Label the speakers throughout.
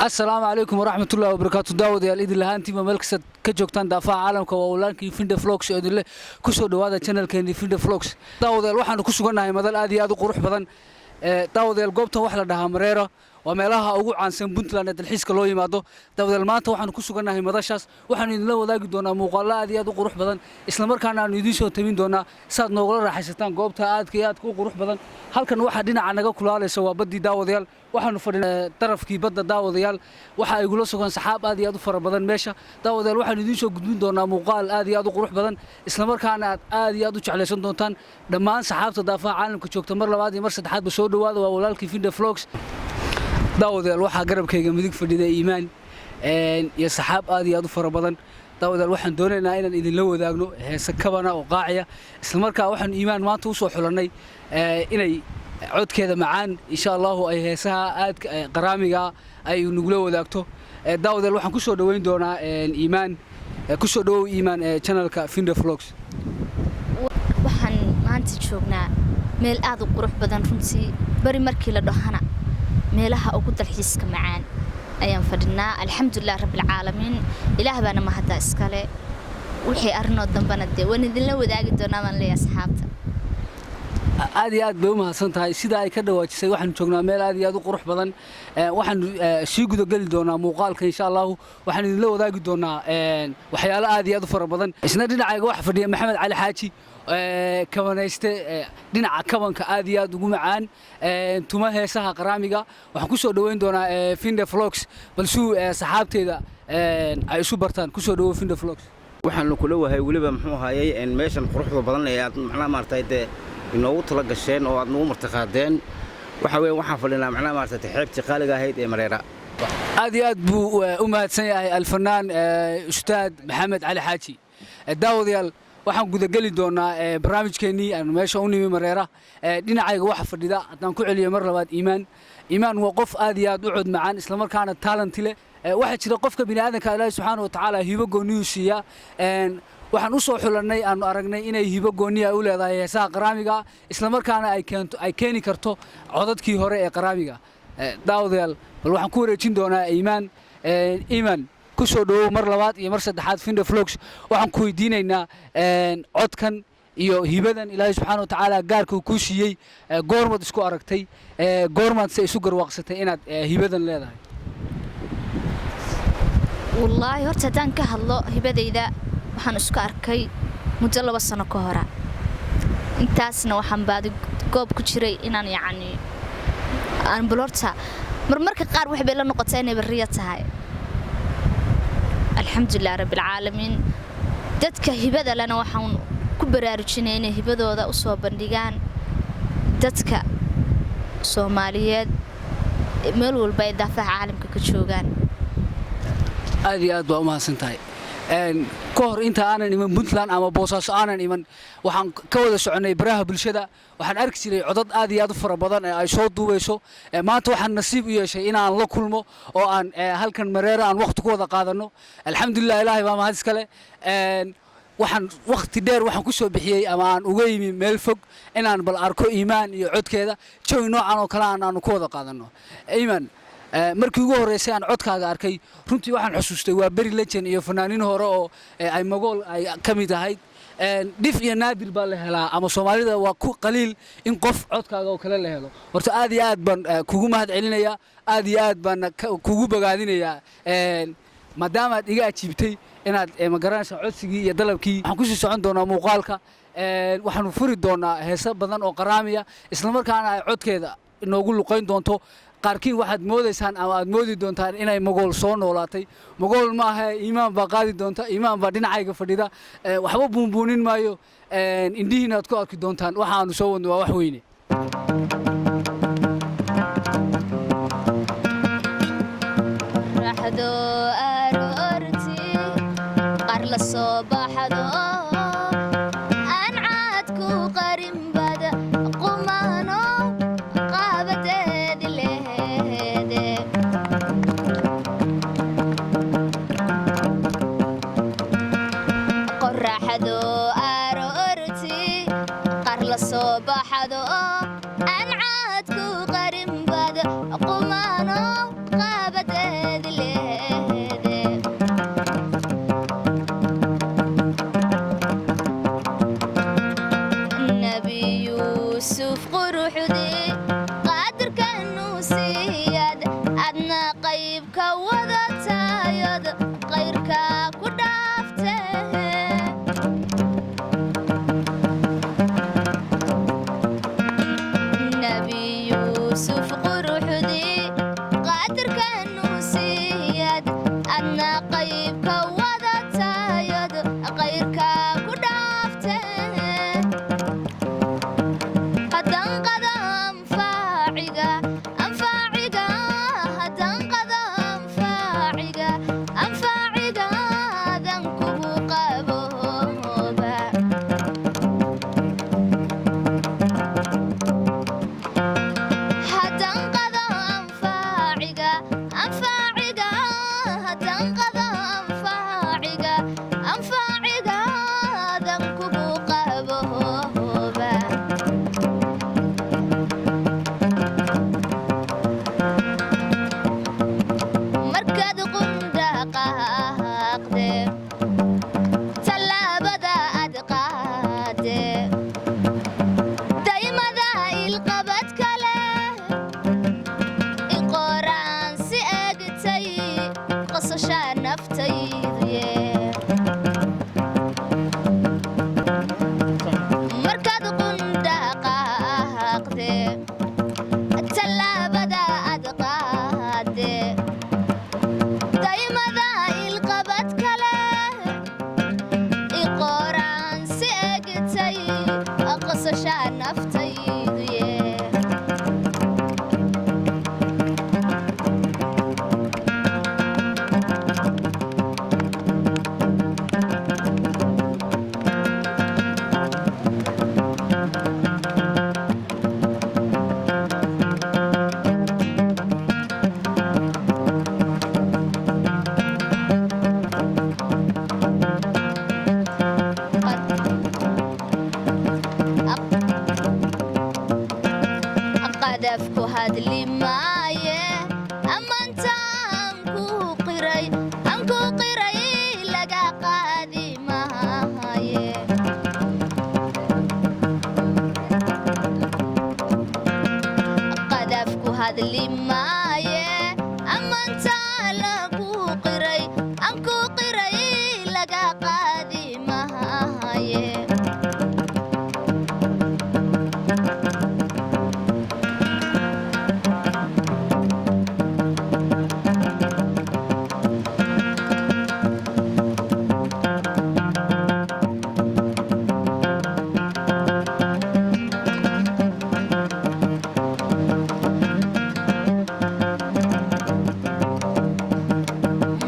Speaker 1: Asalaamu calaykum waraxmatullahi wabarakaatu. Daawadayaal, idin lahaantiima meel kastaad ka joogtaan daafaha caalamka, waa walaalkii Finda Vlogs oo idinle kusoo dhawaada channelkeeni Finda Vlogs. Daawadayaal, waxaanu ku sugannahay madal aad iyo aad u qurux badan. Daawadayaal, goobtan waxa la dhahaa Mareera, waa meelaha ugu caansan Puntland ee dalxiiska loo yimaado. Daawadayaal, maanta waxaanu ku sugannahay madashaas. Waxaanu idinla wadaagi doonaa muuqaallo aad iyo aad u qurux badan, islamarkaana aanu idiin soo tabin doonaa saad noogula raaxaysataan goobta aadka iyo aadka u qurux badan. Halkan waxaa dhinaca naga kulaalaysa waa baddii. Daawadayaal, waxaanu fadhinaa darafkii badda. Daawadayaal, waxa igula sugan saxaab aad iyo aad u fara badan meesha. Daawadayaal, waxaanu idiin soo gudbin doonaa muuqaal aad iyo aad u qurux badan, islamarkaana aad aad iyo aad u jeclaysan doontaan. Dhammaan saxaabta daafaha caalamka joogta, mar labaad iyo mar saddexaadba soo dhowaada. Waa walaalkii Finda Vlogs. Daawadayaal, waxaa garabkayga midig fadhida Iimaan iyo saxaab aad iyo aad u fara badan. Daawadayaal, waxaan doonaynaa inaan idinla wadaagno heese kabana oo qaaciya. Islamarkaa waxaanu Iimaan maanta usoo xulannay inay codkeeda macaan, insha Allahu, ay heesaha aadka qaraamiga ay nagula wadaagto. Daawadayaal, waxaan kusoo dhoweyn doonaa Iimaan. Kusoo dhowow, Iimaan, channelka Finda Vlogs.
Speaker 2: Waxaan maanta joognaa meel aad u qurux badan runtii. Beri markii la dhahana, meelaha ugu dalxiiska macaan ayaan fadhinaa. Alxamdulilah rabbilcaalamiin, Ilaah baana mahadda iskale. Wixii arrinoo dambana dee waan idinla wadaagi doonaa baan leeyahay asxaabta.
Speaker 1: Aad iyo aad bay u mahadsan tahay. Sida ay ka dhawaajisay, waxaanu joognaa meel aad iyo aad u qurux badan. Waxaanu sii gudageli doonaa muuqaalka, insha Allahu. Waxaanu idinla wadaagi doonaa waxyaalo aad iyo aad u fara badan. Isna dhinacayga waxa fadhiya Maxamed Cali Xaaji, kabanayste dhinaca kabanka aad iyo aad ugu macaan, tuma heesaha qaraamiga. Waxaan ku soo dhoweyn doonaa Finda Vlogs balsuu saxaabteeda ay isu bartaan. Kusoo dhowow Finda Vlogs.
Speaker 3: Waxaanu kula wahay weliba, muxuu ahaayey, meeshan quruxda badan ee aad macnaha maaragtay dee inoogu tala gasheen oo aad nagu martiqaadeen. Waxa weeye, waxaan fadhinaa macnaha maaragtay xeebtii qaaliga ahayd ee Mareera.
Speaker 1: Aad iyo aad buu u mahadsan yahay alfanaan ustaad Maxamed Cali Xaaji. Daawadayaal, waxaan gudageli doonaa barnaamijkeennii aanu meesha u nimi, Mareera. Dhinacayga waxa fadhida, haddaan ku celiyo mar labaad, Iimaan. Iimaan waa qof aad iyo aad u cod macaan, islamarkaana talent leh. Waxaa jira qofka bini aadanka Ilaahi subxaana wa tacaala hibo goonniyuu siiyaa. Waxaan u soo xulannay, aanu aragnay inay hibo gooniya u leedahay heesaha qaraamiga, islamarkaana ay keento, ay keeni karto codadkii hore ee qaraamiga. Daawadayaal, bal waxaan ku wareejin doonaa Iimaan. Iimaan, ku soo dhowow mar labaad iyo mar saddexaad Finda Vlogs. Waxaan ku weydiinaynaa, codkan iyo hibadan Ilaahay subxaana wa tacaala gaarka uu kuu siiyey, goormaad isku aragtay? Goormaad se isu garwaaqsatay inaad hibadan leedahay?
Speaker 2: Wallaahi, horta haddaan ka hadlo hibadayda, waxaan isku arkay muddo 2 sano ka hora. Intaasna waxaan baadi goob ku jiray inaan yacni aan bal horta marmarka qaar wax bay la noqotaa inay barriya tahay. Alxamdulilah rabbilcaalamiin. Dadka hibada lena waxaan ku baraarujinaya inay hibadooda u soo bandhigaan dadka Soomaaliyeed meel walba ay daafaha caalamka ka joogaan.
Speaker 1: Aad iyo aad baa u mahadsan tahay. Ka hor inta aanan iman Puntland ama Boosaaso aanan iman, waxaan ka wada soconnay baraha bulshada. Waxaan arki jiray codad aad iyo aad u fara badan ee ay soo duubayso. Maanta waxaan nasiib u yeeshay inaan la kulmo oo aan halkan Mareera aan waqti ku wada qaadanno. Alxamdulilah, Ilaahay baa mahad iskale. Waxaan waqti dheer waxaan ku soo bixiyey ama aan uga yimi meel fog inaan bal arko Iimaan iyo codkeeda, jawi noocan oo kale aan aanu ku wada qaadanno. Iimaan, markii ugu horreysay aan codkaaga arkay, runtii waxaan xusuustay waa beri legend iyo fanaaniin hore oo ay Magool ay ka mid ahayd. Dhif iyo naadir baa la helaa, ama Soomaalida waa ku qaliil in qof codkaaga oo kale la helo. Horta aad iyo aad baan kugu mahad celinayaa, aad iyo aad baan kugu bogaadinayaa, maadaama aad iga ajiibtay inaad ma garanaysa codsigii iyo dalabkii. Waxaan kusii socon doonaa muuqaalka. Waxaanu furi doonaa heese badan oo qaraamiya, islamarkaana ay codkeeda inoogu luqayn doonto. Qaarkiin waxaad moodaysaan ama aad moodi doontaan inay Magool soo noolaatay. Magool ma aha, Iimaan baa qaadi doonta. Iimaan baa dhinacayga fadhida. Waxba buunbuunin maayo, indhihiina aad ku arki doontaan. Waxaanu soo wadno waa wax weyne.
Speaker 2: Raxdo aroorti qaar la soo baxdo, aan caad ku qarin bada qumano qaabadeedi leheede. Qoraxdo aroorti qaar la soo baxdo, aan Quruxdii qaadirkanu siiyad adna qayb ka wadatayod qayrka ku dhaafte. Nebi Yuusuf quruxdii qaadirkanu siiyad adna qayb ka wadatayod qayrka ku dhaafte. Haddaan qada anfaaciga anfaaciga, haddaan qada anfaaciga anfaaciga adan kugu qabooba. Haddaan qado anfaaciga anfaaciga, haddaan qado anfaaciga anfaaciga adan kugu qabooba. Markaad qundhaqaaqde, tallaabada aad qaade, daymada ilqabad kale iqoraan si egtay qosashaa naftayduye. Markaad qundhaqaaqde, tallaabada aad qaade, daymada ilqabad kale iqoraan si egtay qosashaa naftayduye. Qadafku hadli maaye, ammaantaan ku qiray aan ku qiray laga qaadi maaye. Qadafku hadli maaye, ammaantaan lagu qiray aan ku qiray laga qaadi maaye.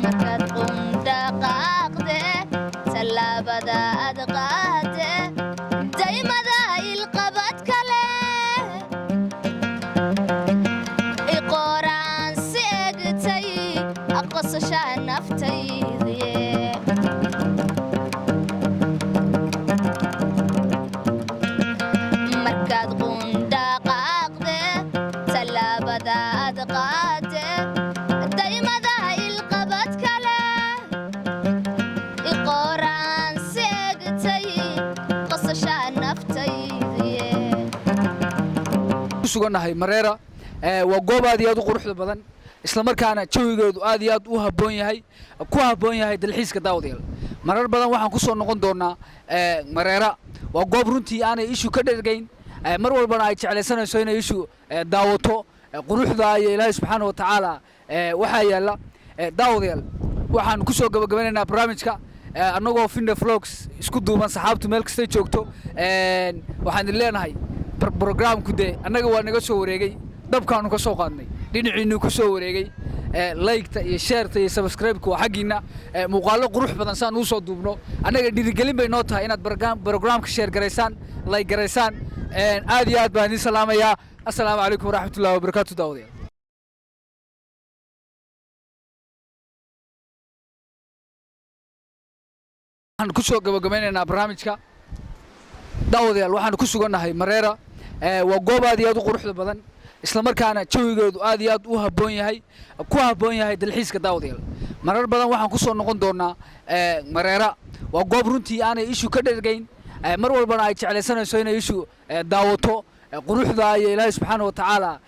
Speaker 2: Markaad qundhaqaaqde, tallaabada aad qaade, daymada ilqabad kale iqoraan si egtay qosashaa naftayduye. Markaad qundhaqaaqde, tallaabada aad qaade, daymada ilqabad kale iqoraan si egtay qosashaa naftayduye.
Speaker 1: Ku sugannahay Mareera. Waa goob aad iyo aad u quruxda badan, isla markaana jawigeedu aad iyo aad u habboon yahay, ku habboon yahay dalxiiska. Daawadayaal, marar badan waxaan ku soo noqon doonaa Mareera. Waa goob runtii aanay ishu ka dhergayn, mar walbana ay jeclaysanayso inay ishu daawato quruxda iyo Ilaahay subxaana wa tacaala waxaa yaalla. Daawadayaal, waxaan ku soo gabagabanaynaa barnaamijka annagoo Finda Vlogs isku duuban. Saxaabtu meel kastay joogto, waxaan idin leenahay programku dee annaga waa naga soo wareegay, dabkaanu ka soo qaadnay, dhinaciinnu ku soo wareegay. Like-ta iyo share-ta iyo subscribe-ka waa xaggiinna. Muuqaallo qurux badan saan uu soo duubno annaga dhiirigelin bay noo tahay inaad programka share garaysaan, like garaysaan. Aad iyo aad baan idin salaamayaa. Assalaamu calaykum waraxmatullahi wabarakaatu daawadayaal. Waxaan ku soo gabagabeynaynaa barnaamijka. Daawadayaal, waxaan ku sugannahay Mareera. Waa goob aad iyo aad u quruxda badan, isla markaana jawigeedu aad iyo aad u habboon yahay, ku habboon yahay dalxiiska. Daawadayaal, marar badan waxaan ku soo noqon doonaa Mareera. Waa goob runtii aanay ishu ka dhergayn, mar walbana ay jeclaysanayso inay ishu daawato. Quruxda iyo Ilaahay subxaana wa tacaala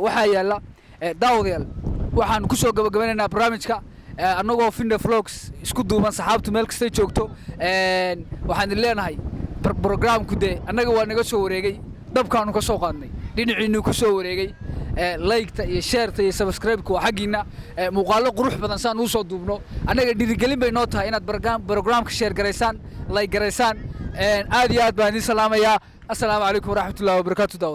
Speaker 1: waxaa yaalla. Daawadayaal, waxaan ku soo gabagabanaynaa barnaamijka annagoo Finda Vlogs isku duuban, saxaabtu meel kastay joogto. Waxaan idin leenahay programku dee annaga waa naga soo wareegay, dabkaanu ka soo qaadnay, dhinaciinnu ku soo wareegay. Like-ta iyo share-ta iyo subscribe-ka waa xaggiinna. Muuqaallo qurux badan saan uu soo duubno, annaga dhiirigelin bay noo tahay inaad programka share garaysaan, like garaysaan. Aad iyo aad baan idin salaamayaa. Assalaamu calaykum waraxmatullahi wabarakaatu, daawadayaal.